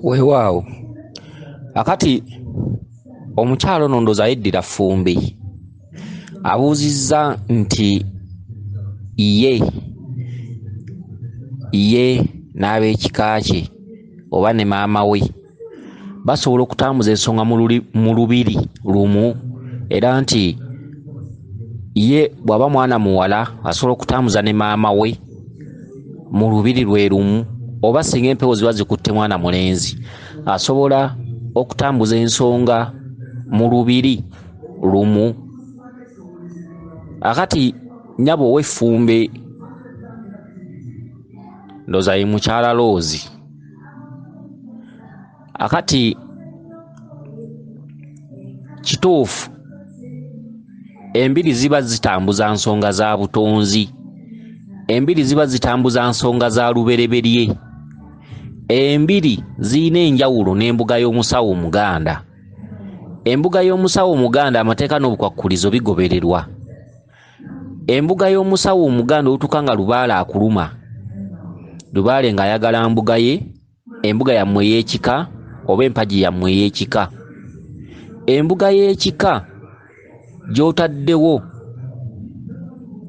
Weewaawo, akati omukyala ono ndowooza yeddira Ffumbe, abuuzizza nti ye n'ab'ekika kye oba ne maama we basobola okutambuza ensonga mu lubiri lumu, era nti ye bw'aba mwana muwala asobola okutambuza ne maama we mu lubiri lwe lumu, oba singa empewo ziba zikutte mwana mulenzi asobola okutambuza ensonga mu lubiri lumu. Akati nnyabo ow'effumbe ndowooza ye mukyala Loozi. Akati kituufu embiri ziba zitambuza nsonga za butonzi, embiri ziba zitambuza nsonga za lubereberye, embiri zirina enjawulo n'embuga y'omusawo Omuganda. Embuga y'omusawo Omuganda amateeka n'obukwakkulizo bigobererwa. Embuga y'omusawo Omuganda olutuuka nga lubaale akuluma, lubaale ng'ayagala mbuga ye, embuga yammwe ey'ekika oba empagi yammwe ey'ekika. Embuga y'ekika gy'otaddewo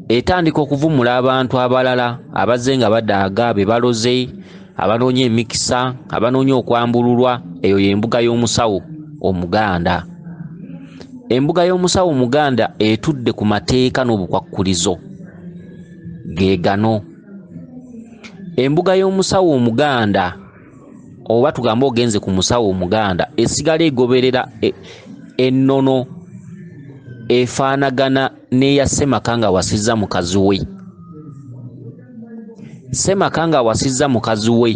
etandika okuvumula abantu abalala abazze nga badaaga, be baloze, abanoonya emikisa, abanoonya okwambululwa. Eyo y'embuga y'omusawo Omuganda. Embuga y'omusawo Omuganda etudde ku mateeka n'obukwakkulizo ge gano. Embuga y'omusawo Omuganda, oba tugambe ogenze ku musawo Omuganda, esigala egoberera ennono efaanagana n'eya Ssemaka ng'awasizza mukazi we. Ssemaka ng'awasizza mukazi we,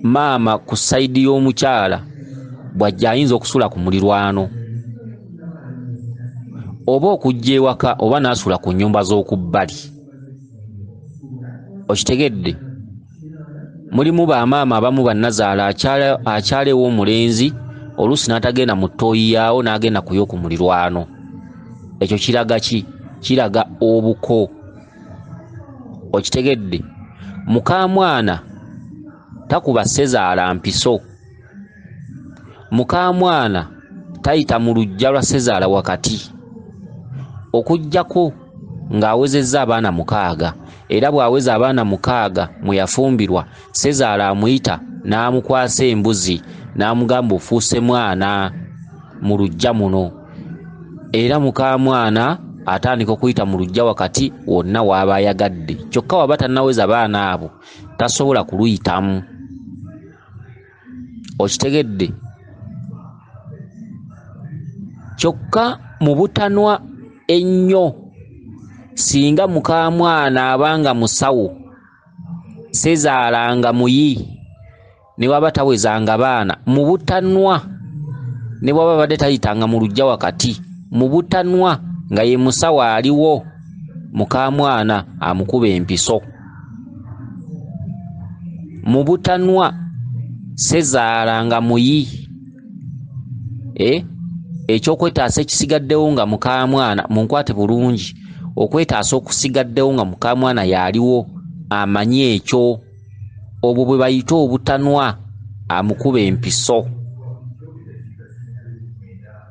maama ku sayidi y'omukyala bw'ajja ayinza okusula ku mulirwano oba okujja ewaka oba n'asula ku nnyumba z'oku bbali. Okitegedde? Mulimu bamaama abamu bannazaala akyala ew'omulenzi oluusi n'atagenda mu ttooyi yaawo n'agenda ku y'oku mulirwano. Ekyo kiraga ki? Kiraga obuko. Okitegedde? Mukaamwana takuba ssezaala mpiso. Mukaamwana tayita mu luggya lwa ssezaala wakati, okuggyako ng'awezezza abaana 6. Era bw'aweza abaana 6 mwe yafumbirwa, ssezaala amuyita n'amukwasa embuzi n'amugamba ofuuse mwana mu luggya muno. Era mukaamwana atandika okuyita mu luggya wakati wonna w'aba ayagadde, kyokka waba tannaweza baana abo tasobola kuluyitamu. Okitegedde? Kyokka mu butanwa ennyo, singa mukaamwana abanga musawo, ssezaala nga muyi, ne bw'aba tawezanga baana, mu butanwa ne bw'aba abadde tayitanga mu luggya wakati, mu butanwa nga ye musawo aliwo, mukaamwana amukuba empiso. Mu butanwa ssezaala nga muyi, ekyokwetaasa ekisigaddewo nga mukaamwana, munkwate bulungi, okwetaasa okusigaddewo nga mukaamwana y'aliwo amanyi ekyo, obwo bwe bayita obutanwa, amukuba empiso.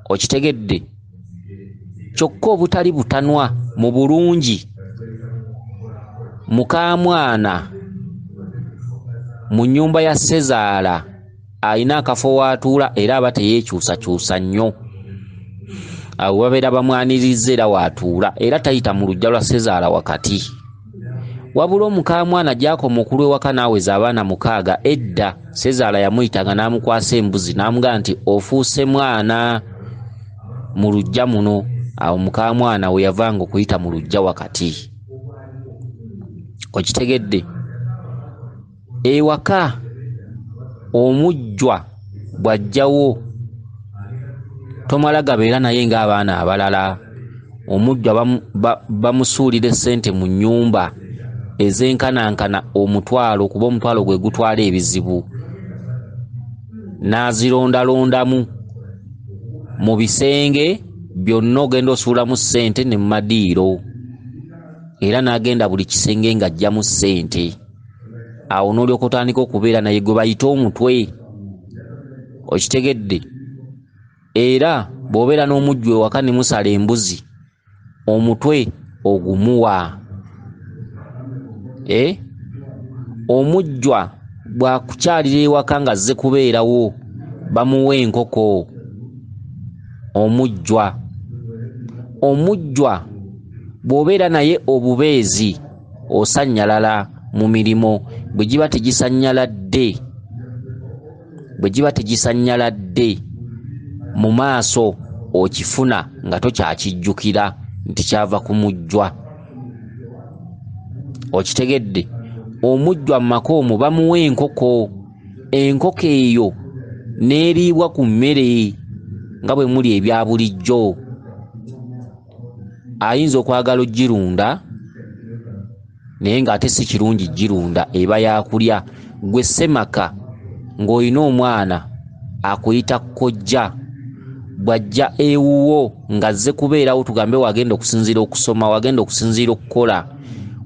Okitegedde? Kyokka obutali butanwa mu bulungi, mukaamwana mu nnyumba ya ssezaala alina akafo w'atuula era aba teyeekyusakyusa nnyo. Awo babeera bamwanirizza era w'atuula, era tayita mu luggya lwa ssezaala wakati. Wabula omukaamwana gy'akoma okulwa ewaka n'aweza abaana 6, edda ssezaala yamuyitanga n'amukwasa embuzi n'amugamba nti ofuuse mwana mu luggya muno. Awo mukaamwana we yavanga okuyita mu luggya wakati. Okitegedde? Ewaka omujjwa bw'ajjawo tomala gabeera naye ng'abaana abalala. Omujjwa bamusuulira essente mu nnyumba ez'enkanankana omutwalo, kuba omutwalo gwe gutwala ebizibu, n'azirondalondamu mu bisenge byonna, ogenda osuulamu ssente ne mu madiiro. Era n'agenda buli kisenge ng'aggyamu ssente. Awo n'olyoka otandika okubeera naye gwe bayita omutwe. Okitegedde? Era bw'obeera n'omujjwa ewaka ne musala embuzi, omutwe ogumuwa. Omujjwa bw'akukyalira ewaka ng'azze kubeerawo, bamuwa enkoko. Omujjwa. Omujjwa bw'obeera naye obubeezi osannyalala mu mirimu, bwe giba tegisanyaladde, bwe giba tegisanyaladde mu maaso okifuna nga tokyakijjukira nti kyava ku mujjwa. Okitegedde? Omujjwa mu maka omwo bamuwa enkoko, enkoko eyo n'eriibwa ku mmere nga bwe muli ebya bulijjo. Ayinza okwagala oggirunda naye ng'ate si kirungi ggirunda, eba yakulya. Ggwe ssemaka ng'olina omwana akuyita kkojja, bw'ajja ewuwo ng'azze kubeerawo, tugambe wagenda okusinziira okusoma, wagenda okusinziira okukola,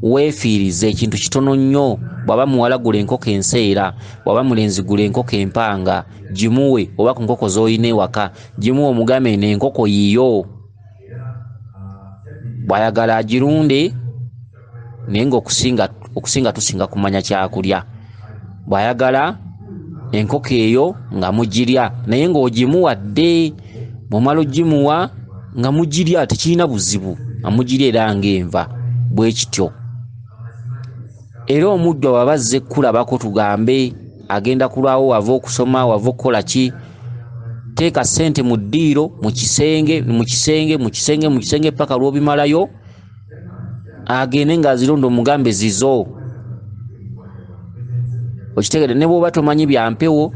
weefiirize ekintu kitono nnyo. Bw'aba muwala gula enkoko enseera, bw'aba mulenzi gula enkoko empanga, gimuwe, oba ku nkoko z'olina ewaka gimuwe, omugambe eno enkoko yiyo. Bw'ayagala agirunde, naye ng'okusinga okusinga tusinga kumanya kyakulya. Bw'ayagala enkoko eyo nga mugirya, naye ng'ogimuwadde, bw'omala ogimuwa nga mugirya tekirina buzibu, nga mugirya era ng'enva bwe kityo. Era omujjwa bw'aba azze kkulabako, tugambe agenda kulwawo, wava okusoma, wava okukola ki, teeka ssente mu ddiiro, mu kisenge, mu kisenge, mu kisenge, mu kisenge paka lw'obimalayo, agende ng'azironda omugambe zizo. Okitegedde? Ne bw'oba tomanyi bya mpewo,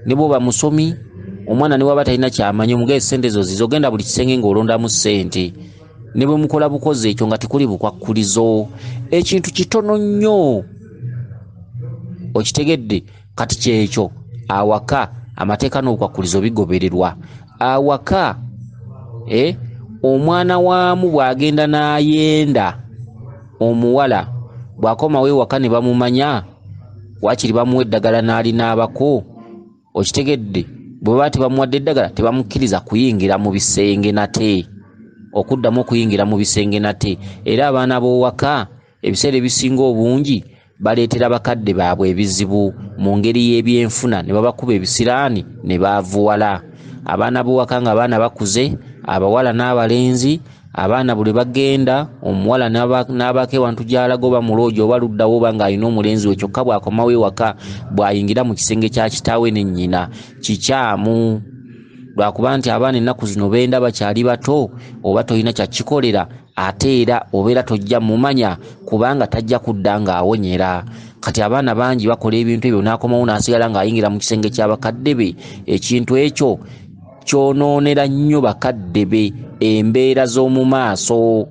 ne bw'oba musomi, omwana ne bw'aba talina ky'amanyi, omugambe ssente zo zizo, genda buli kisenge ng'olondamu ssente. Ne bwe mukola bukozi ekyo nga tekuli bukwakkulizo, ekintu kitono nnyo. Okitegedde? Kati kyekyo awaka amateeka n'obukwakkulizo bigobererwa. Awaka omwana waamu bw'agenda n'ayenda, omuwala bw'akomawo ewaka ne bamumanya, waakiri bamuwa eddagala n'alinaabako. Okitegedde? Bwe baba tebamuwadde eddagala tebamukkiriza kuyingira mu bisenge nate, okuddamu okuyingira mu bisenge nate. Era abaana b'owaka ebiseera ebisinga obungi baleetera bakadde baabwe ebizibu mu ngeri y'ebyenfuna, ne babakuba ebisiraani ne baavuwala. Abaana b'owaka nga abaana bakuze, abawala n'abalenzi, abaana buli bagenda, omuwala n'abaako ewantu gy'alaga oba mu loogi oba luddawo oba ng'alina omulenzi we, kyokka bw'akomawo ewaka bw'ayingira mu kisenge kya kitaawe ne nnyina. Kikyamu lwakuba nti abaana ennaku zino benda bakyali bato, oba tolina kyakikolera, ate era obeera tojja mumanya kubanga tajja kudda ng'awonyera. Kati abaana bangi bakola ebintu ebyo, n'akomawo n'asigala ng'ayingira mu kisenge ky'abakadde be. Ekintu ekyo kyonoonera nnyo bakadde be embeera z'omu maaso.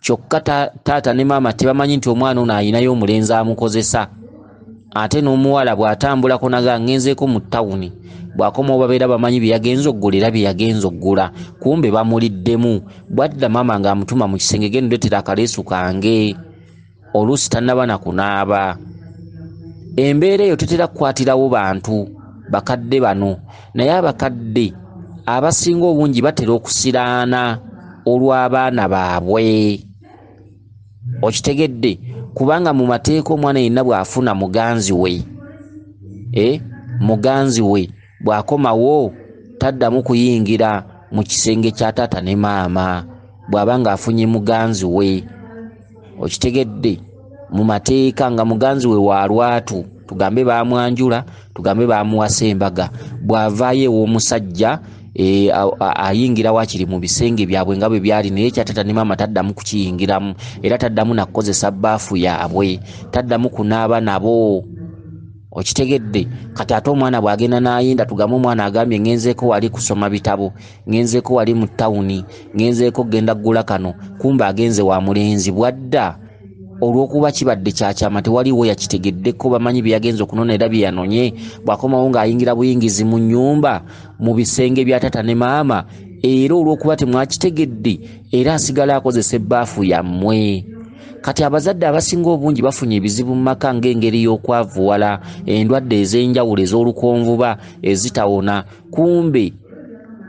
Kyokka taata ne maama tebamanyi nti omwana ono ayinayo omulenzi amukozesa. Ate n'omuwala bw'atambulako naga ngenzeeko mu ttawuni, bw'akomawo babeera bamanyi bye yagenze oggula era bye yagenze oggula, kumbe bamuliddemu. Bw'adda maama ng'amutuma mu kisenge, genda ondeetere akaleesu kange, oluusi tannaba na kunaaba. Embeera eyo tetera kukwatirawo bantu bakadde bano, naye abakadde abasinga obungi batera okusiraana olw'abaana baabwe. Okitegedde? Kubanga mu mateeka omwana yenna bw'afuna muganzi we, muganzi we bw'akomawo taddamu kuyingira mu kisenge kya taata ne maama bw'aba ng'afunye muganzi we. Okitegedde? Mu mateeka nga muganzi we wa lwatu, tugambe baamwanjula, tugambe baamuwasa embaga, bw'avaayo ew'omusajja ayingira waakiri mu bisenge byabwe nga bwe byali, naye ekya taata ne maama taddamu kukiyingiramu, era taddamu na kukozesa bbaafu yaabwe, taddamu kunaaba nabo. Okitegedde? Kati ate omwana bw'agenda n'ayinda, tugambe omwana agambye ngenzeeko wali kusoma bitabo, ngenzeeko wali mu ttawuni, ngenzeeko kugenda ggula kano, kumbe agenze wa mulenzi. Bw'adda olw'okuba kibadde kya kyama tewaliwo yakitegeddeko, bamanyi bye yagenze okunona era bye yanonye, bw'akomawo ng'ayingira buyingizi mu nnyumba mu bisenge bya taata ne maama, Era olw'okuba temwakitegedde, era asigala akozesa ebbaafu yammwe. Kati abazadde abasinga obungi bafunye ebizibu mu maka ng'engeri y'okwavuwala, endwadde ez'enjawulo ez'olukonvuba ezitawona. Kumbe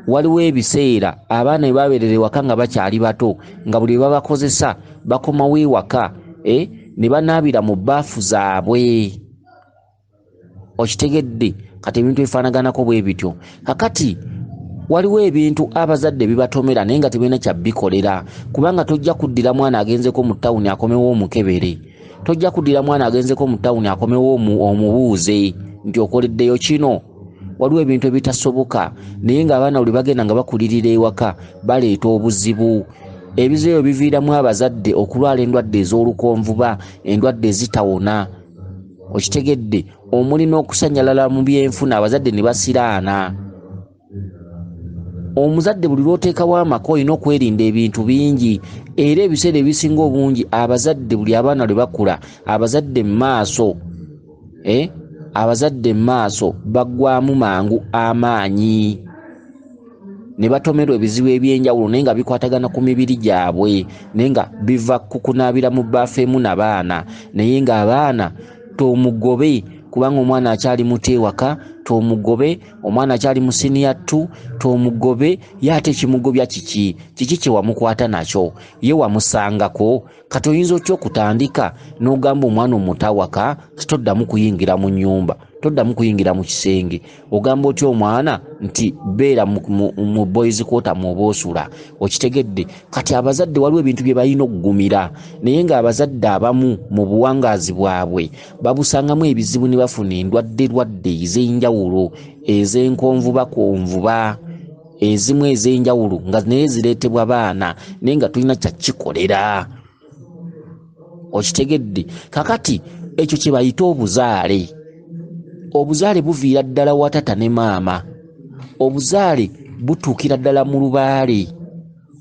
waliwo ebiseera abaana bwe babeerera ewaka nga bakyali bato, nga buli lwe babakozesa bakomawo ewaka ne banaabira mu bbaafu zaabwe. Okitegedde? Kati ebintu ebifaanaganako bwe bityo. Kakati waliwo ebintu abazadde bibatomera naye nga tebalina kyabikolera, kubanga tojja kuddira mwana agenzeko mu tawuni akomewo omukebere, tojja kuddira mwana agenzeko mu tawuni akomewo omubuuze nti okoleddeyo kino. Waliwo ebintu ebitasoboka, naye ng'abaana buli bagenda nga bakulirira ewaka baleeta obuzibu. Ebizibu ebyo biviiramu abazadde okulwala endwadde ez'olukonvuba, endwadde ezitawona. Okitegedde? Omuli n'okusanyalala mu byenfuna, abazadde ne basiraana. Omuzadde buli lw'oteekawo amaka olina okwerinda ebintu bingi, era ebiseera ebisinga obungi abazadde buli abaana lwe bakula, abazadde mu maaso abazadde mu maaso baggwamu mangu amaanyi ne batomerwa ebizibu eby'enjawulo, naye nga bikwatagana ku mibiri gyabwe, naye nga biva ku kunaabira mu bbaafu emu n'abaana. Naye ng'abaana tomugobe, kubanga omwana akyali muto ewaka tomugobe, omwana akyali mu siniya 2 tomugobe. Ye ate kimugobya kiki? Kiki kye wamukwata nakyo? Ye wamusangako? Kati oyinza otya okutandika n'ogamba omwana omuto awaka toddamu kuyingira mu nnyumba, toddamu kuyingira mu kisenge? Ogamba otya omwana nti beera mu boys quarter mw'oba osula? Okitegedde? Kati abazadde waliwo ebintu bye balina okugumira, naye ng'abazadde abamu mu buwangaazi bwabwe babusangamu ebizibu ne bafuna endwadde lwadde ez'enjawulo, ez'enkonvubakonvuba, ezimu ez'enjawulo nga naye zireetebwa baana, naye nga tulina kyakikolera. Okitegedde? Kakati ekyo kye bayita obuzaale. Obuzaale buviira ddala wa tata ne maama. Obuzaale butuukira ddala mu lubaale.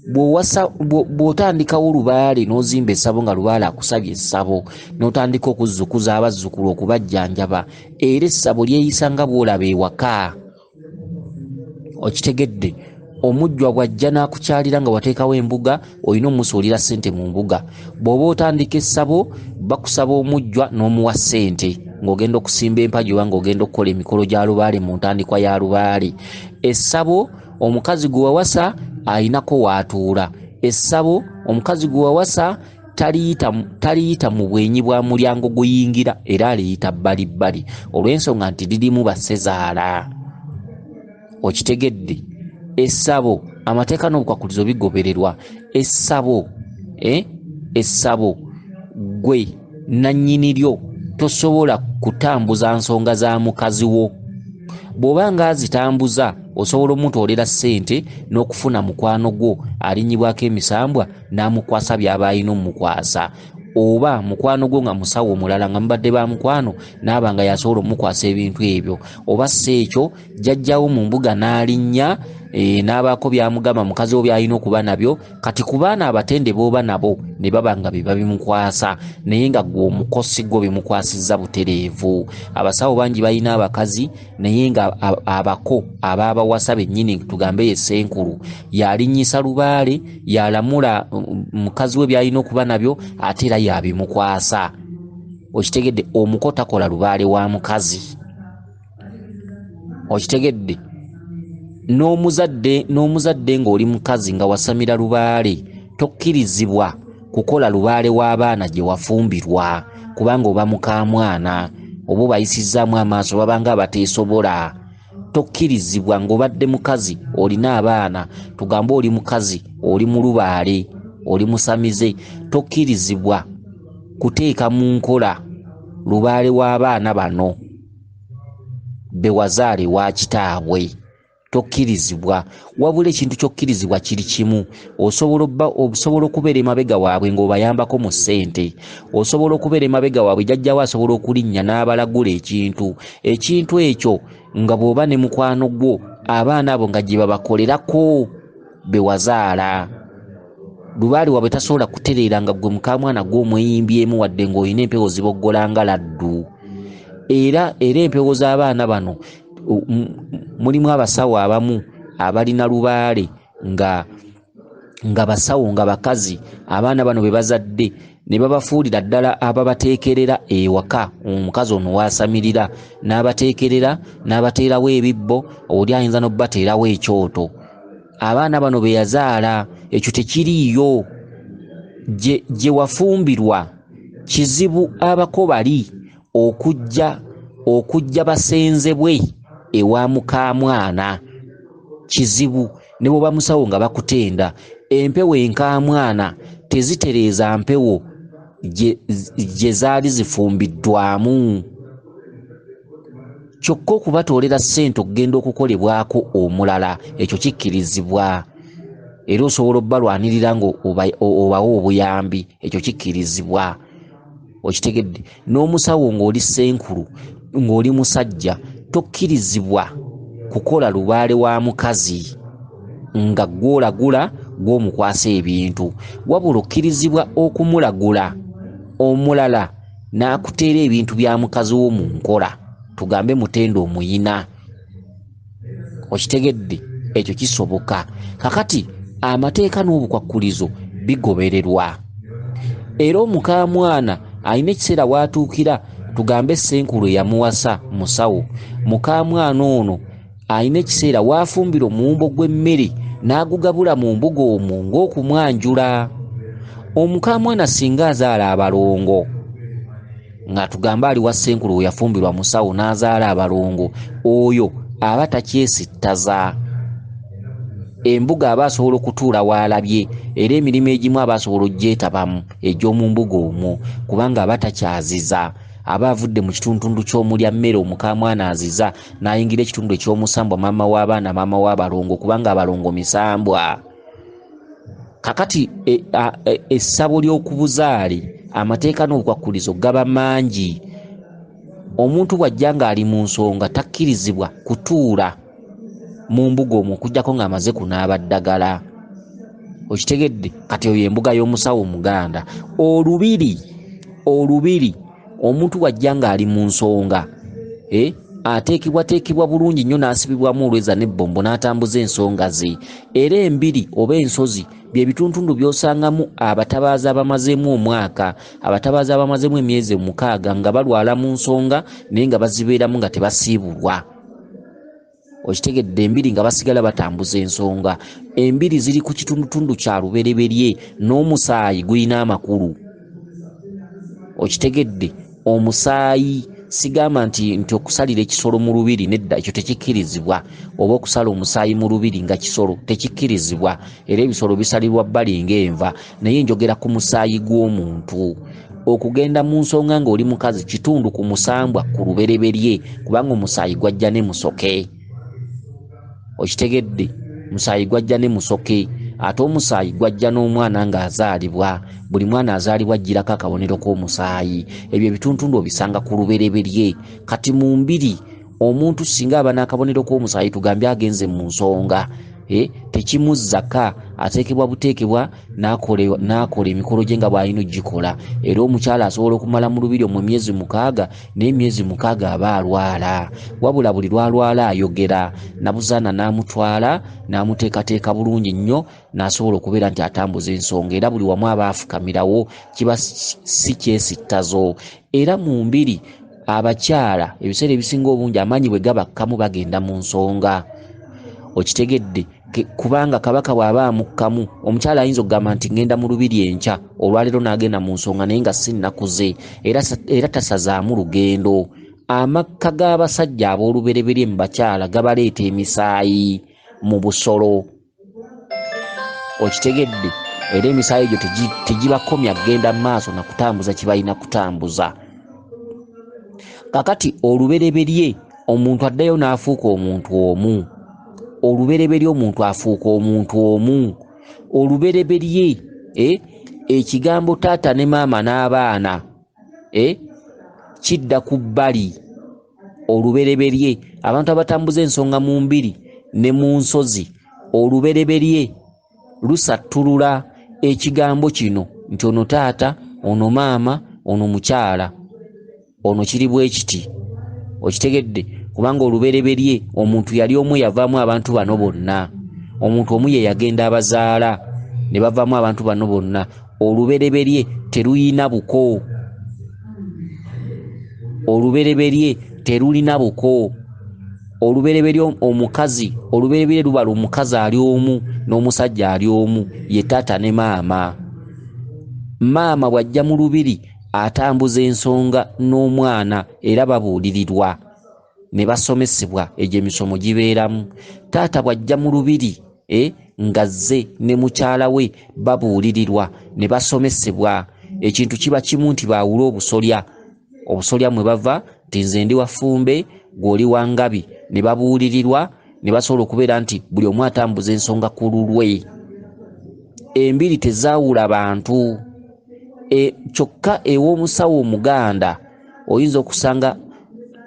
Bw'otandikawo lubaale n'ozimba essabo nga lubaale akusabye essabo, n'otandika okuzzukuza abazzukulu okubajjanjaba, era essabo lyeyisa nga bw'olaba ewaka. Okitegedde? Omujjwa bw'ajja n'akukyalira nga wateekawo embuga, olina omusuulira ssente mu mbuga. Bw'oba otandika essabo, bakusaba omujjwa n'omuwa ssente ng'ogenda okusimba empagi oba ng'ogenda okukola emikolo gya lubaale mu ntandikwa ya lubaale. Essabo omukazi gwe wawasa ayinako w'atuula. Essabo omukazi gwe wawasa taliyita mu bwenyi bwa mulyango guyingira, era aliyita bbalibbali olw'ensonga nti lirimu bassezaala. Okitegedde? Essabo amateeka n'obukwakulizo bigobererwa. Essabo essabo gwe nannyini lyo tosobola kutambuza nsonga za mukazi wo. Bw'oba ng'azitambuza osobola omutoolera ssente n'okufuna mukwano gwo alinnyibwako emisambwa n'amukwasa by'aba alina omukwasa, oba mukwano gwo nga musawo omulala nga mubadde ba mukwano n'aba nga y'asobola omukwasa ebintu ebyo, oba si ekyo jjajjawo mu mbuga n'alinnya n'abaako by'amugamba mukazi wo by'alina okuba nabyo. Kati ku baana abatende b'oba nabo ne baba nga be babimukwasa, naye nga ggwe omukosi gwo bimukwasizza butereevu. Abasawo bangi balina abakazi naye nga abako abaabawasa bennyini, tugambe ye ssenkulu, y'alinnyisa lubaale, y'alamula mukazi we by'alina okuba nabyo, ate era y'abimukwasa. Okitegedde? Omuko takola lubaale wa mukazi. Okitegedde? N'omuzadde ng'oli mukazi nga wasamira lubaale, tokkirizibwa kukola lubaale w'abaana gye wafumbirwa, kubanga oba mukaamwana oba obayisizzaamu amaaso, babanga abateesobola. Tokkirizibwa ng'obadde mukazi olina abaana, tugambe oli mukazi oli mu lubaale, oli musamize, tokkirizibwa kuteeka mu nkola lubaale w'abaana bano be wazaala ewa kitaabwe. Tokkirizibwa. Wabula ekintu ky'okkirizibwa kiri kimu, osobola okubeera emabega waabwe ng'obayambako mu ssente, osobola okubeera emabega waabwe, jjajjawo asobola okulinnya n'abalagula ekintu, ekintu ekyo nga bw'oba ne mukwano gwo, abaana abo nga gye babakolerako be wazaala. Lubaale waabwe tasobola kutereera nga ggwe mukaamwana gw'omweyimbyemu wadde ng'olina empewo ziboggola nga laddu. Era empewo z'abaana bano mulimu abasawo abamu abalina lubaale nga nga basawo nga bakazi, abaana bano be bazadde ne babafuulira ddala ababateekerera ewaka. Omukazi ono waasamirira n'abateekerera n'abateerawo ebibbo, oli ayinza n'okubateerawo ekyoto. Abaana bano be yazaala, ekyo tekiriiyo. Gye wafumbirwa kizibu abako bali okujja basenzebwe ewa mukaamwana, kizibu. Ne bw'oba musawo nga bakutenda, empewo enkaamwana tezitereeza mpewo gye zaali zifumbiddwamu. Kyokka okubatoolera ssente okugenda okukolebwako omulala, ekyo kikkirizibwa, era osobola obbalwanirira nga obawa obuyambi, ekyo kikkirizibwa. Okitegedde? N'omusawo ng'oli ssenkulu, ng'oli musajja, tokkirizibwa kukola lubaale wa mukazi nga gw'olagula gw'omukwasa ebintu, wabula okkirizibwa okumulagula omulala n'akuteera ebintu bya mukazi wo mu nkola, tugambe mutendo omuyina. Okitegedde? Ekyo kisoboka. Kakati amateeka n'obukwakkulizo bigobererwa, era omukaamwana alina ekiseera w'atuukira, tugambe ssenkulu eyamuwasa musawo, mukaamwana ono alina ekiseera w'afumbira omuwumbo gw'emmere n'agugabula mu mbuga omwo ng'okumwanjula. Omukaamwana singa azaala abalongo, nga tugambe ali wa ssenkulu we yafumbirwa musawo n'azaala abalongo, oyo aba takyesittaza. Embuga aba asobola okutuula w'alabye, era emirimu egimu aba asobola okugyetabamu egy'omu mbuga omwo, kubanga aba takyaziza. Aba avudde mu kitundutundu ky'omulya mmere omukaamwana aziza, n'ayingira ekitundu eky'omusambwa, maama w'abaana, maama w'abalongo, kubanga abalongo misambwa. Kakati essabo ly'okubuzaale, amateeka n'obukwakkulizo gaba mangi. Omuntu bw'ajja ng'ali mu nsonga takkirizibwa kutuula mu mbuga omwo okuggyako ng'amaze kunaaba ddagala. Okitegedde? Kati oyo embuga y'omusawo omuganda. Olubiri omuntu bw'ajja ng'ali mu nsonga, ateekebwateekebwa bulungi nnyo n'asibibwamu olweza n'ebbombo n'atambuza ensonga ze. Era embiri oba ensozi bye bituntundu by'osangamu abatabaazi abamazeemu omwaka, abatabaazi abamazeemu emyezi 6 nga balwala mu nsonga naye nga bazibeeramu nga tebasiibulwa. Okitegedde? Embiri nga basigala batambuza ensonga. Embiri ziri ku kitundutundu kya lubereberye n'omusaayi gulina amakulu. Okitegedde? Omusaayi sigamba nti okusalira ekisolo mu lubiri, nedda, ekyo tekikkirizibwa, oba okusala omusaayi mu lubiri nga kisolo tekikkirizibwa, era ebisolo bisalirwa bbali ng'enva. Naye njogera ku musaayi gw'omuntu. Okugenda mu nsonga ng'oli mukazi kitundu ku musambwa ku lubereberye, kubanga omusaayi gwajja ne musoke. Okitegedde? Musaayi gwajja ne musoke, ate omusaayi gwajja n'omwana ng'azaalibwa. Buli mwana azaalibwa ajjirako akabonero k'omusaayi. Ebyo ebituntundu obisanga ku lubereberye. Kati mu mbiri omuntu singa aba n'akabonero k'omusaayi, tugambye agenze mu nsonga, tekimuzzaka, ateekebwa buteekebwa n'akola emikolo gye nga bw'alina okugikola. Era omukyala asobola okumala mu lubiri omwo emyezi 6, n'emyezi 6 aba alwala. Wabula buli lw'alwala ayogera, Nabuzaana n'amutwala n'amuteekateeka bulungi nnyo, n'asobola okubeera nti atambuza ensonga. Era buli wamu aba afukamirawo, kiba si kyesittazo. Era mu mbiri abakyala ebiseera ebisinga obungi amaanyi bwe gabakkamu bagenda mu nsonga. Okitegedde? Kubanga kabaka bw'aba amukkamu, omukyala ayinza okugamba nti ngenda mu lubiri enkya, olwaleero n'agenda mu nsonga naye nga si nnakuze, era tasazaamu lugendo. Amakka g'abasajja ab'olubereberye mu bakyala gabaleeta emisaayi mu busolo. Okitegedde? Era emisaayi egyo tegibakomya kugenda mu maaso na kutambuza kye balina kutambuza. Kakati olubereberye omuntu addayo n'afuuka omuntu omu. Olubereberye omuntu afuuka omuntu omu. Olubereberye, ekigambo taata ne maama n'abaana, kidda ku bbali. Olubereberye abantu abatambuza ensonga mu mbiri ne mu nsozi, olubereberye lusattulula ekigambo kino nti ono taata, ono maama, ono mukyala, ono kiri bwe kiti. Okitegedde? Kubanga olubereberye omuntu yali omu, yavaamu abantu bano bonna. Omuntu omu ye yagenda abazaala ne bavaamu abantu bano bonna. Olubereberye teruyina buko, olubereberye terulina buko. Olubereberye omukazi, olubereberye lubala omukazi ali omu n'omusajja ali omu, ye taata ne maama. Maama bw'ajja mu lubiri atambuza ensonga n'omwana, era babuulirirwa ne basomesebwa, egyo emisomo gibeeramu. Taata bw'ajja mu lubiri ng'azze ne mukyala we, babuulirirwa ne basomesebwa. Ekintu kiba kimu nti baawule obusolya, obusolya mwe bava nti nze ndi wa Ffumbe, gw'oli wa Ngabi, ne babuulirirwa ne basobola okubeera nti buli omu atambuza ensonga ku lulwe. Embiri tezaawula bantu. Kyokka ew'omusawo omuganda oyinza okusanga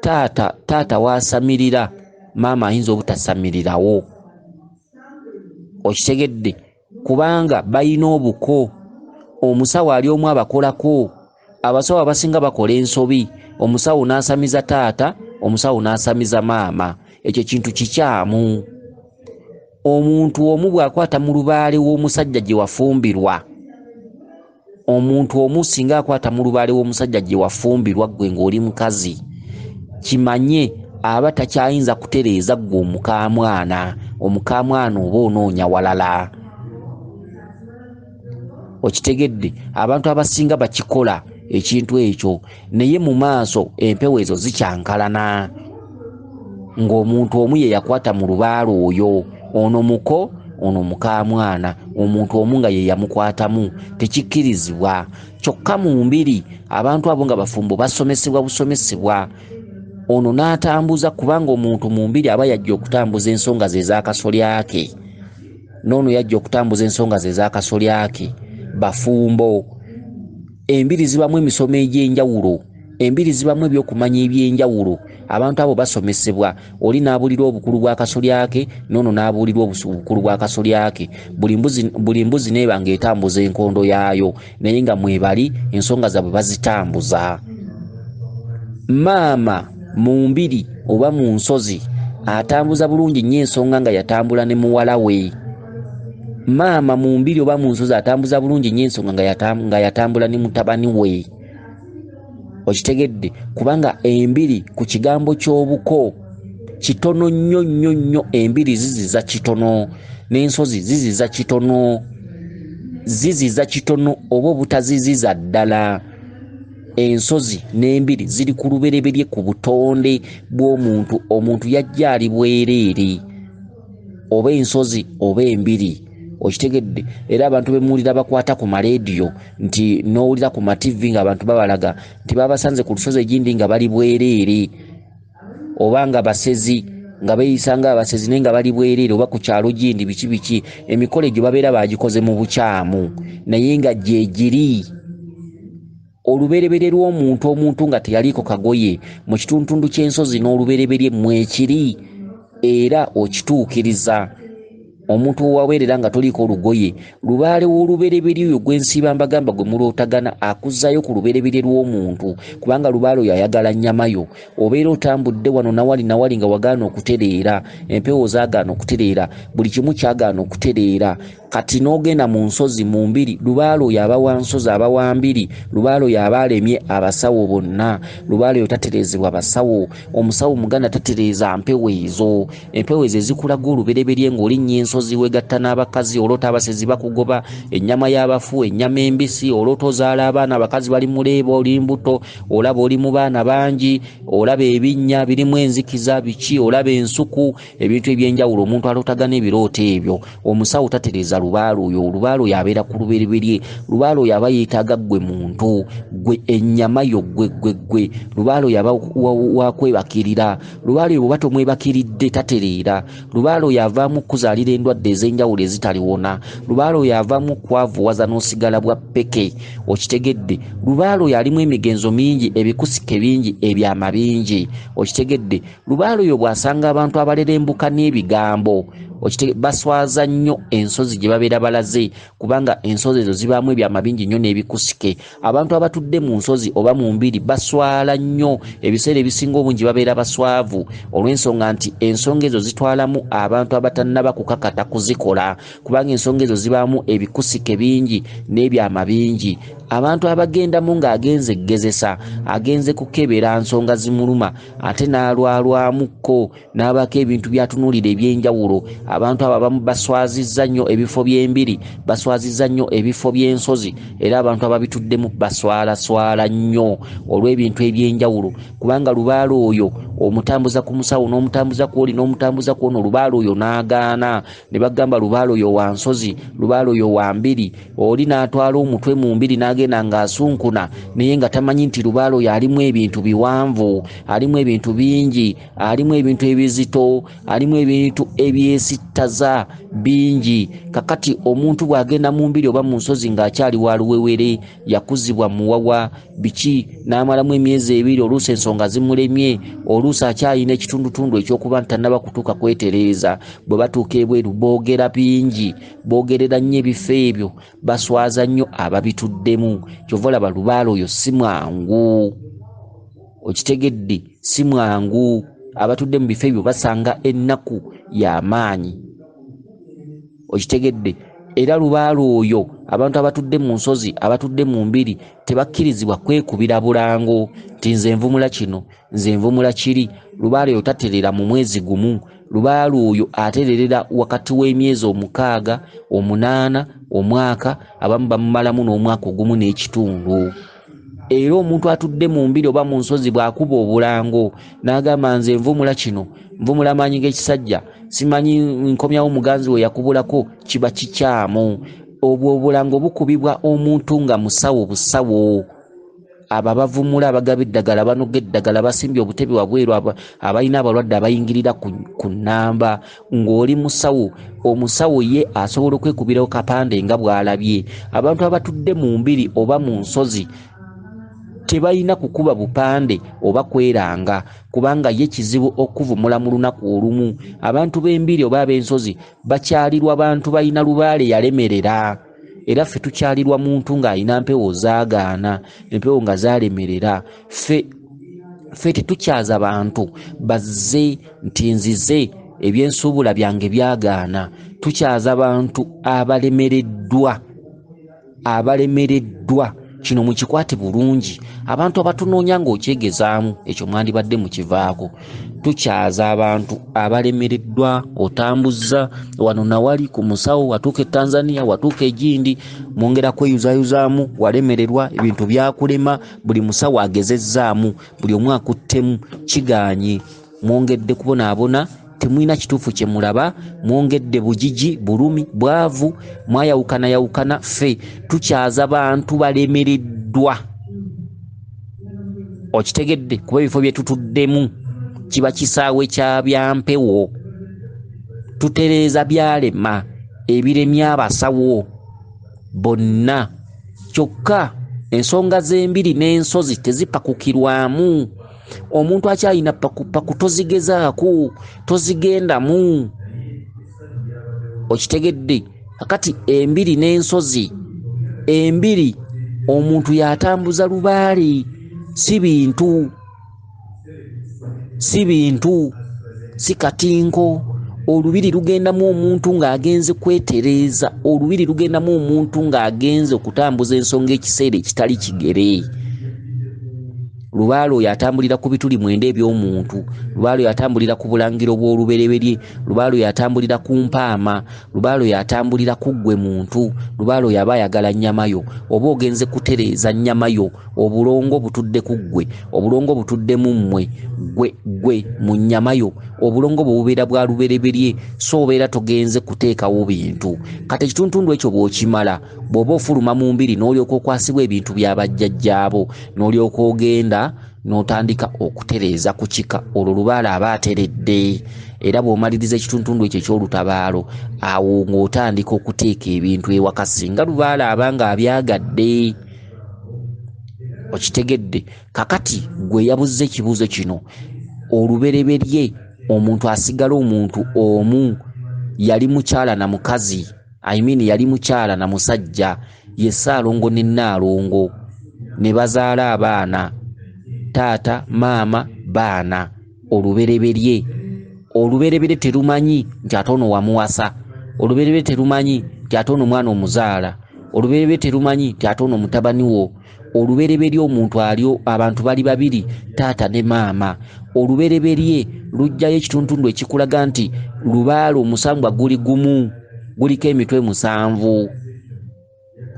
taata waasamirira, maama ayinza obutasamirirawo. Okitegedde? Kubanga balina obuko. Omusawo ali omu abakolako. Abasawo abasinga bakola ensobi, omusawo n'asamiza taata, omusawo n'asamiza maama. Ekyo kintu kikyamu. Omuntu omu bw'akwata mu lubaale w'omusajja gye wafumbirwa, omuntu omu singa akwata mu lubaale w'omusajja gye wafumbirwa ggwe ng'oli mukazi, kimanye aba takyayinza kutereeza ggwe omukaamwana. Omukaamwana oba onoonya walala. Okitegedde? Abantu abasinga bakikola ekintu ekyo, naye mu maaso empewo ezo zikyankalana ng'omuntu omu ye yakwata mu lubaale oyo, ono muko, ono mukaamwana, omuntu omu nga ye yamukwatamu. Tekikkirizibwa. Kyokka mu mbiri abantu abo nga bafumbo basomesebwa busomesebwa, ono n'atambuza, kubanga omuntu mu mbiri aba yajja okutambuza ensonga ze ez'akasolya ke, n'ono yajja okutambuza ensonga ze ez'akasolya ke. Bafumbo. Embiri zibamu emisomo egy'enjawulo, embiri zibamu ebyokumanya eby'enjawulo. Abantu abo basomesebwa, oli n'abuulirwa obukulu bw'akasolya ke, n'ono n'abuulirwa obukulu bw'akasolya ke. Buli mbuzi n'eba ng'etambuza enkondo yaayo, naye nga mwebali ensonga zaabwe bazitambuza. Maama mu mbiri oba mu nsozi atambuza bulungi nnyo ensonga nga yatambula ne muwala we. Maama mu mbiri oba mu nsozi atambuza bulungi nnyo ensonga nga yatambula ne mutabani we. Okitegedde? Kubanga embiri ku kigambo ky'obuko kitono nnyo nnyo nnyo. Embiri ziziza kitono n'ensozi ziziza kitono, ziziza kitono oba obutaziziza ddala. Ensozi n'embiri ziri ku lubereberye ku butonde bw'omuntu. Omuntu yajja ali bwereere, oba ensozi oba embiri. Okitegedde? Era abantu bemuwulira bakwata ku maleediyo nti n'owulira ku mativi ng'abantu babalaga nti babasanze ku lusozi egindi nga bali bwereere, oba nga basezi, nga beeyisa nga abasezi naye nga bali bwereere, oba ku kyalo gindi biki biki. Emikolo egyo babeera bagikoze mu bukyamu, naye nga gye giri. Olubereberye lw'omuntu, omuntu nga teyaliiko kagoye mu kitundutundu ky'ensozi n'olubereberye mwekiri, era okituukiriza. Omuntu waweerera nga toliiko olugoye, lubaale w'olubereberye oyo gwe nsiiba mbagamba gwe mulootagana akuzzayo ku lubereberye lw'omuntu, kubanga lubaale oyo ayagala nnyama yo. Obeera otambudde wano nawali nawali nga wagaana okutereera, empewo zaagaana okutereera, buli kimu kyagaana okutereera. Kati n'ogenda mu nsozi mu mbiri, lubaale oyo aba wa nsozi, aba wa mbiri. Lubaale oyo aba alemye abasawo bonna. Lubaale oyo tatereezebwa basawo. Omusawo muganda tatereeza mpewo ezo. Empewo ezo ezikulaga olubereberye ng'olinnya ensozi, weegatta n'abakazi, oloota abasezi bakugoba, ennyama y'abafu, ennyama embisi, oloota ozaala abaana, abakazi bali mu leeba, oli mbuto, olaba oli mu baana bangi, olaba ebinnya birimu enzikiza biki, olaba ensuku, ebintu ebyenjawulo. Omuntu alootagana ebirooto ebyo. Omusawo tatereeza lubaale oyo. Lubaale oyo abeera ku lubereberye. Lubaale oyo aba yeetaaga ggwe muntu, ggwe ennyama yo, ggwe ggwe ggwe. Lubaale oyo aba wakwebakirira. Lubaale oyo bw'oba tomwebakiridde tatereera. Lubaale oyo avaamu okukuzaalira endwadde ez'enjawulo ezitaliwona. Lubaale oyo avaamu okwavuwaza n'osigala bwa ppeke. Okitegedde? Lubaale oyo alimu emigenzo mingi, ebikusike bingi, ebyama bingi. Okitegedde? Lubaale oyo bw'asanga abantu abalerembuka n'ebigambo, baswaza nnyo ensozi gye babeera balaze, kubanga ensozi ezo zibaamu ebyama bingi nnyo n'ebikusike. Abantu abatudde mu nsozi oba mu mbiri baswala nnyo, ebiseera ebisinga obungi babeera baswavu, olw'ensonga nti ensonga ezo zitwalamu abantu abatannaba kukakata. kukakata kuzikola, kubanga ensonga ezo zibaamu ebikusike bingi n'ebyama bingi. Abantu abagendamu ng'agenze eggezesa, agenze kukebera nsonga zimuluma, ate n'alwalwamukko n'abaako ebintu by'atunuulira eby'enjawulo. Abantu abo abamu baswazizza nnyo ebifo by'embiri, baswazizza nnyo ebifo by'ensozi, era abantu ababituddemu baswalaswala nnyo olw'ebintu eby'enjawulo, kubanga lubaale oyo omutambuza ku musawo n'omutambuza ku oli n'omutambuza ku ono, lubaale oyo n'agaana ne bagamba lubaale oyo wa nsozi, lubaale oyo wa mbiri. Oli n'atwala omutwe mu mbiri n'agenda ng'asunkuna, naye nga tamanyi nti lubaale oyo alimu ebintu biwanvu, alimu ebintu bingi, alimu ebintu ebizito, alimu ebintu ebyesittaza bingi. Kakati omuntu bw'agenda mu mbiri oba mu nsozi ng'akyali wa luwewere, yakuzibwa muwawa biki, n'amalamu emyezi ebiri, oluusi ensonga zimulemye, oluusi akyalina ekitundutundu ekyokuba nti tannaba kutuuka kwetereeza. Bwe batuuka ebweru boogera bingi, boogerera nnyo ebifo ebyo, baswaza nnyo ababituddemu. Kyova olaba lubaale oyo si mwangu, okitegedde, si mwangu. Abatudde mu bifo ebyo basanga ennaku y'amaanyi, okitegedde. Era lubaale oyo abantu abatudde mu nsozi, abatudde mu mbiri, tebakkirizibwa kwekubira bulango nti nze nvumula kino, nze nvumula kiri. Lubaale oyo taterera mu mwezi gumu. Lubaale oyo atererera wakati w'emyezi 6, 8, omwaka, abamu bamumalamu n'omwaka ogumu n'ekitundu. Era omuntu atudde mu mbiri oba mu nsozi bw'akuba obulango n'agamba nze nvumula kino, nvumula amaanyi g'ekisajja, simanyi nkomyawo muganzi we yakubulako, kiba kikyamu. Obwo obulango bukubibwa omuntu nga musawo busawo. Abo abavumula, abagaba eddagala, banoga eddagala, basimbye obutebe wabweru, abalina abalwadde abayingirira ku nnamba. Ng'oli musawo, omusawo ye asobola okwekubirawo kapande nga bw'alabye. Abantu abatudde mu mbiri oba mu nsozi tebalina kukuba bupande oba kweranga, kubanga ye kizibu okuvumula mu lunaku olumu. Abantu b'embiri oba ab'ensozi bakyalirwa bantu balina lubaale yalemerera. Era ffe tukyalirwa muntu ng'alina mpewo zaagaana, empewo nga zaalemerera. Ffe tetukyaza bantu bazze nti nzize ebyensuubula byange byagaana. Tukyaza bantu abalemereddwa, abalemereddwa. Kino mukikwate bulungi. Abantu abatunoonya ng'okyegezaamu, ekyo mwandibadde mukivaako. Tukyaza abantu abalemereddwa. Otambuzza wano nawali ku musawo, watuuka e Tanzania, watuuka egindi, mwongera kweyuzayuzaamu, walemererwa, ebintu byakulema, buli musawo agezezzaamu, buli omu akuttemu, kigaanye. Mwongedde kubonaabona, temulina kituufu kye mulaba, mwongedde bugigi, bulumi, bwavu, mwayawukanayawukana. Ffe tukyaza bantu balemereddwa, okitegedde, kuba ebifo bye tutuddemu kiba kisaawe kya byampewo. Tutereeza byalema ebiremya abasawo bonna. Kyokka ensonga z'embiri n'ensozi tezipakukirwamu. Omuntu akyalina pakupaku tozigezaako, tozigendamu, okitegedde. Kakati embiri n'ensozi, embiri omuntu yatambuza lubaale, si bintu, si bintu, si katinko. Olubiri lugendamu omuntu ng'agenze kwetereeza, olubiri lugendamu omuntu ng'agenze okutambuza ensonga ekiseera ekitali kigere. Lubaale oyo atambulira ku bituli 9 eby'omuntu, lubaale oyo atambulira ku bulangiro bw'olubereberye, lubaale oyo atambulira ku mpaama, lubaale oyo atambulira ku ggwe muntu, lubaale oyo aba ayagala nnyama yo. Oba ogenze kutereeza nnyama yo, obulongo butudde ku ggwe, obulongo butudde mu mmwe, ggwe ggwe mu nnyama yo. Obulongo bwe bubeera bwa lubereberye, so obeera togenze kuteekawo bintu. Kati ekituntundu ekyo bw'okimala, bw'oba ofuluma mu mbiri n'olyoka okwasibwa ebintu bya bajjajjaabo, n'olyoka ogenda n'otandika okutereeza ku kika, olwo lubaale aba ateredde. Era bw'omaliriza ekituntundu ekyo eky'olutabaalo, awo ng'otandika okuteeka ebintu ewaka, singa lubaale aba ng'abyagadde, okitegedde. Kakati gwe yabuze ekibuuzo kino, olubereberye omuntu asigala omuntu omu, yali mukyala na mukazi, I mean yali mukyala na musajja, ye Ssaalongo ne Nnaalongo, ne bazaala abaana, taata, maama, baana. Olubereberye, olubereberye terumanyi nti ate ono wamuwasa, Olubereberye terumanyi nti ate ono mwana omuzaala. Olubereberye terumanyi nti ate ono mutabani wo. Olubereberye omuntu alyo abantu bali babiri, taata ne maama. Olubereberye lujjayo ekituntundu ekikulaga nti lubaale omusambwa guli gumu, guliko emitwe 7.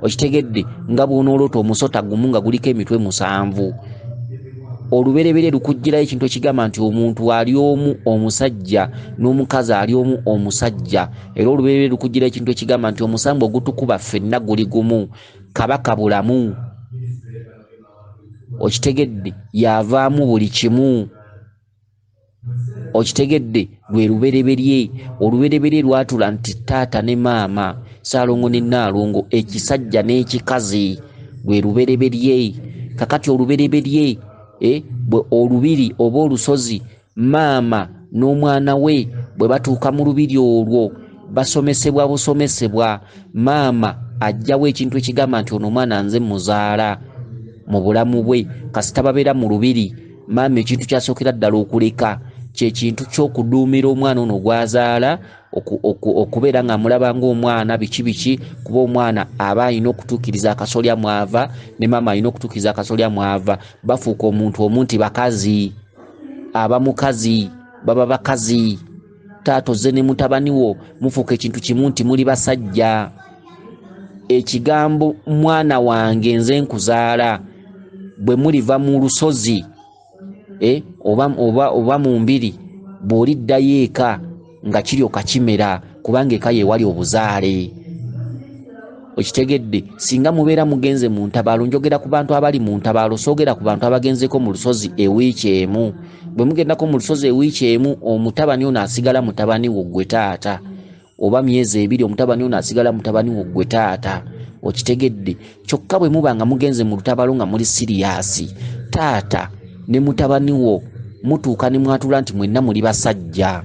Okitegedde nga bw'onooloota omusota gumu nga guliko emitwe 7. Olubereberye lukuggyirayo ekintu ekigamba nti omuntu ali omu omusajja n'omukazi ali omu omusajja. Era olubereberye lukuggyirayo ekintu ekigamba nti omusambu ogutukuba ffenna guli gumu, kabaka bulamu. Okitegedde yavaamu buli kimu. Okitegedde lwe lubereberye. Olubereberye lwatula nti taata ne maama, Ssaalongo ne Nnaalongo, ekisajja n'ekikazi, lwe lubereberye. Kakati olubereberye bwe olubiri oba olusozi, maama n'omwana we bwe batuuka mu lubiri olwo basomesebwa busomesebwa. Maama ajjawo ekintu ekigamba nti ono omwana nze muzaala mu bulamu bwe. Kasita babeera mu lubiri, maama ekintu kyasookera ddala okuleka kye kintu ky'okuduumira omwana ono gw'azaala, okubeera ng'amulaba ng'omwana biki biki, kuba omwana aba alina okutuukiriza akasolya mw'ava ne maama alina okutuukiriza akasolya mw'ava. Bafuuka omuntu omu nti bakazi, aba mukazi, baba bakazi. Taata ozze ne mutabani wo mufuuka ekintu kimu nti muli basajja. Ekigambo mwana wange nze nkuzaala bwe muliva mu lusozi oba mu mbiri, bw'oliddayo eka nga kiryoka kimera, kubanga eka ye wali obuzaale. Okitegedde singa mubeera mugenze mu ntabaalo, njogera ku bantu abali mu ntabaalo, soogera ku bantu abagenzeko mu lusozi ewiiki emu. Bwe mugendako mu lusozi ewiiki emu, omutabani ono asigala mutabani wo ggwe taata, oba myezi 2 omutabani ono asigala mutabani wo ggwe taata. Okitegedde kyokka bwe muba nga mugenze mu lutabaalo nga muli siriyasi, taata ne mutabani wo mutuuka ne mwatula nti mwenna muli basajja.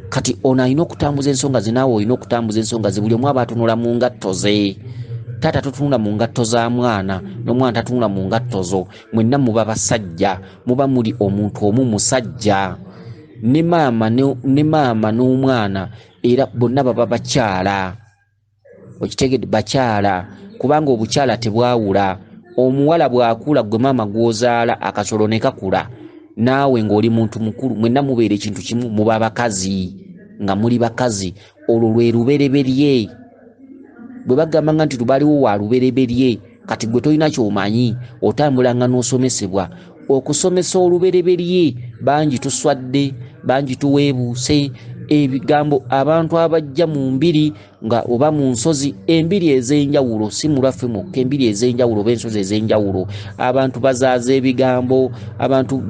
Kati ono alina okutambuza ensonga ze, naawe olina okutambuza ensonga ze. Buli omu aba atunula mu ngatto ze. Taata totunula mu ngatto za mwana, n'omwana tatunula mu ngatto zo. Mwenna muba basajja, muba muli omuntu omu musajja. Ne maama ne maama n'omwana era bonna baba bakyala. Okitegedde bakyala, kubanga obukyala tebwawula. Omuwala bw'akula gwe maama gw'ozaala akasolo ne kakula, naawe ng'oli muntu mukulu, mwenna mubeera ekintu kimu, muba bakazi nga muli bakazi. Olwo lwe lubereberye. Bwe bagambanga nti lubaliwo wa lubereberye, kati gwe tolina ky'omanyi, otambulanga n'osomesebwa. Okusomesa olubereberye bangi tuswadde, bangi tuweebuuse ebigambo. Abantu abajja mu mbiri nga oba mu nsozi, embiri ez'enjawulo, si mu lwaffe mwokka, embiri ez'enjawulo oba ensozi ez'enjawulo, abantu bazaaza ebigambo, abantu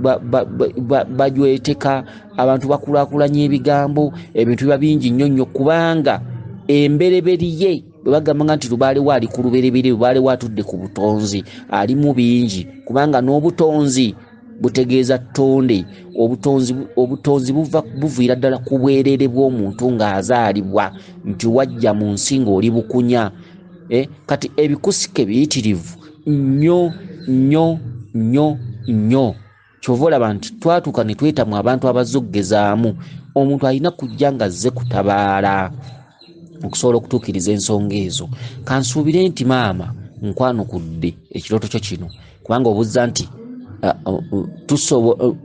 bajweteka, abantu bakulaakulanya ebigambo, ebintu biba bingi nnyo nnyo, kubanga embereberye bwe bagambanga nti lubaale we ali ku lubereberye, lubaale we atudde ku butonzi, alimu bingi, kubanga n'obutonzi butegeeza ttonde. Obutonzi buviira ddala ku bwerere bw'omuntu ng'azaalibwa, nti wajja mu nsi ng'oli bukunya. Kati ebikusike biyitirivu nnyo nnyo nnyo nnyo. Ky'ova olaba nti twatuuka ne twetamwa abantu abazze okugezaamu. Omuntu alina kujja ng'azze kutabaala okusobola okutuukiriza ensonga ezo. Kansuubire nti maama nkwanukudde ekirooto kyo kino, kubanga obuuza nti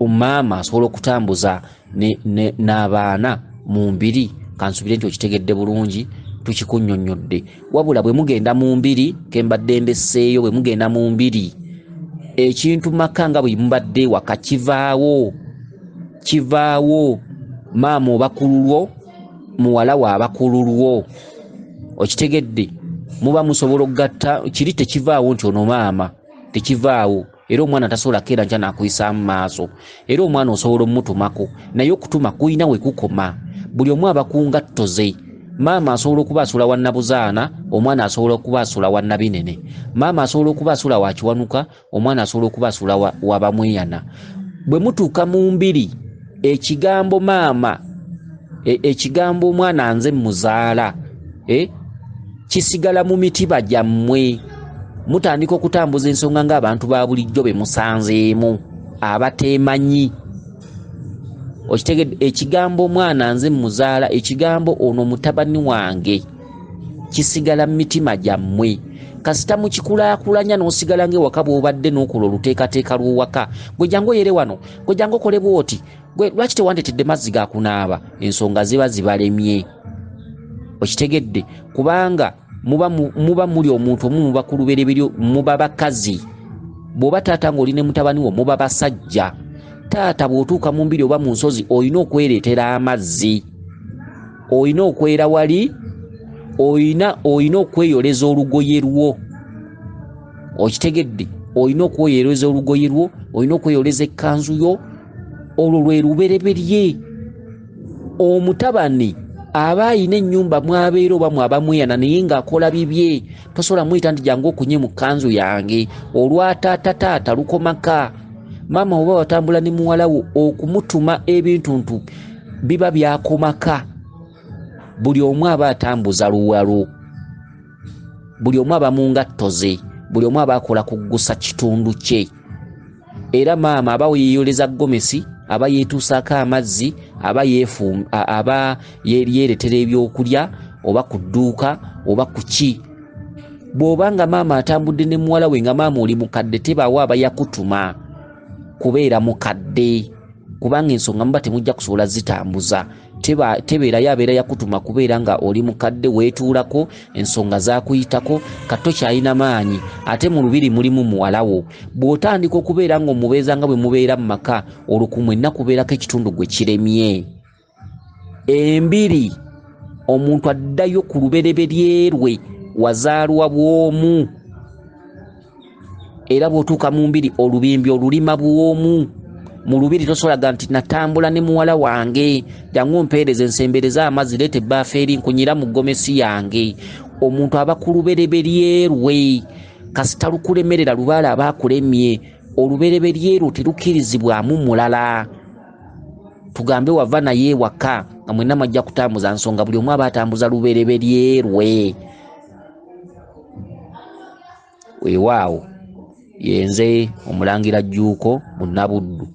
maama asobola okutambuza n'abaana mu mbiri. Kansuubire nti okitegedde bulungi, tukikunnyonnyodde. Wabula bwe mugenda mu mbiri, ke mbadde ndesseeyo, bwe mugenda mu mbiri, ekintu maka nga bwe mubadde ewaka kivaawo, kivaawo. Maama oba ku lulwo, muwala we aba ku lulwo. Okitegedde muba musobola okugatta kiri, tekivaawo nti ono maama, tekivaawo. Era omwana tasobola keera nkya n'akuyisaamu maaso. Era omwana osobola omutumako, naye okutuma kulina we kukoma. Buli omu aba ku ngatto ze. Maama asobola okuba asula wa Nabuzaana, omwana asobola okuba asula wa Nabinene. Maama asobola okuba asula wa Kiwanuka, omwana asobola okuba asula wa Bamweyana. Bwe mutuuka mu mbiri, ekigambo maama, ekigambo omwana nze muzaala, kisigala mu mitiba gyammwe. Mutandika okutambuza ensonga ng'abantu ba bulijjo be musanzeemu, abateemanyi. Okitegedde? Ekigambo omwana nze muzaala, ekigambo ono mutabani wange kisigala mu mitima gyammwe. Kasita mukikulaakulanya n'osigala ng'ewaka bw'obadde n'okola oluteekateeka lw'owaka, gwe jangu oyere wano, gwe jangu okole bw'oti, gwe lwaki tewandetedde mazzi ga kunaaba, ensonga ziba zibalemye. Okitegedde? Kubanga muba muli omuntu omu, muba ku lubereberye, muba bakazi. Bw'oba taata ng'oli ne mutabani wo, muba basajja. Taata bw'otuuka mu mbiri oba mu nsozi olina okwereetera amazzi, olina okwera wali, olina okweyoleza olugoye lwo. Okitegedde? Olina okweyoleza olugoye lwo, olina okweyoleza ekkanzu yo. Olwo lwe lubereberye. Omutabani aba ayina ennyumba mwabeera oba mwaba mweyana naye ng'akola bibye, tosobola muyita nti jangu okunye mu kkanzu yange. Olwa taata taata lukomaka. Maama oba watambula ne muwala wo, okumutuma ebintuntu biba byakomaka. Buli omu aba atambuza luwalo, buli omu aba mu ngatto ze, buli omu aba akola kuggusa kitundu kye. Era maama aba yeeyoleza gomesi, aba yeetuusaako amazzi, aba yeeretera ebyokulya oba ku dduuka oba ku ki. Bw'oba nga maama atambudde ne muwala we nga maama oli mukadde, tebaawo aba yakutuma kubeera mukadde, kubanga ensonga muba temujja kusobola zitambuza. Tebeerayo abeera yakutuma kubeera nga oli mukadde, weetuulako, ensonga zaakuyitako, kato kyalina maanyi, ate mu lubiri mulimu muwala wo. Bw'otandika okubeera ng'omubeeza nga bwe mubeera mu maka, olwo ku mwenna kubeerako ekitundu gwe kiremye. Embiri omuntu addayo ku lubereberye lwe wazaalwa bw'omu, era bw'otuuka mu mbiri olubimbi olulima bw'omu. Mu lubiri tosolaga nti natambula ne muwala wange, jangu ompeereze nsembereze amazzi, leeta ebbaafu eri nkunyira mu gomesi yange. Omuntu aba ku lubereberye lwe, kasita lukulemerera lubaale aba akulemye. Olubereberye lwo terukkirizibwamu mulala. Tugambe wava naye ewaka nga mwenna mwajja kutambuza nsonga, buli omu aba atambuza lubereberye lwe. Weewaawo yenze Omulangira Jjuuko Munnabuddu.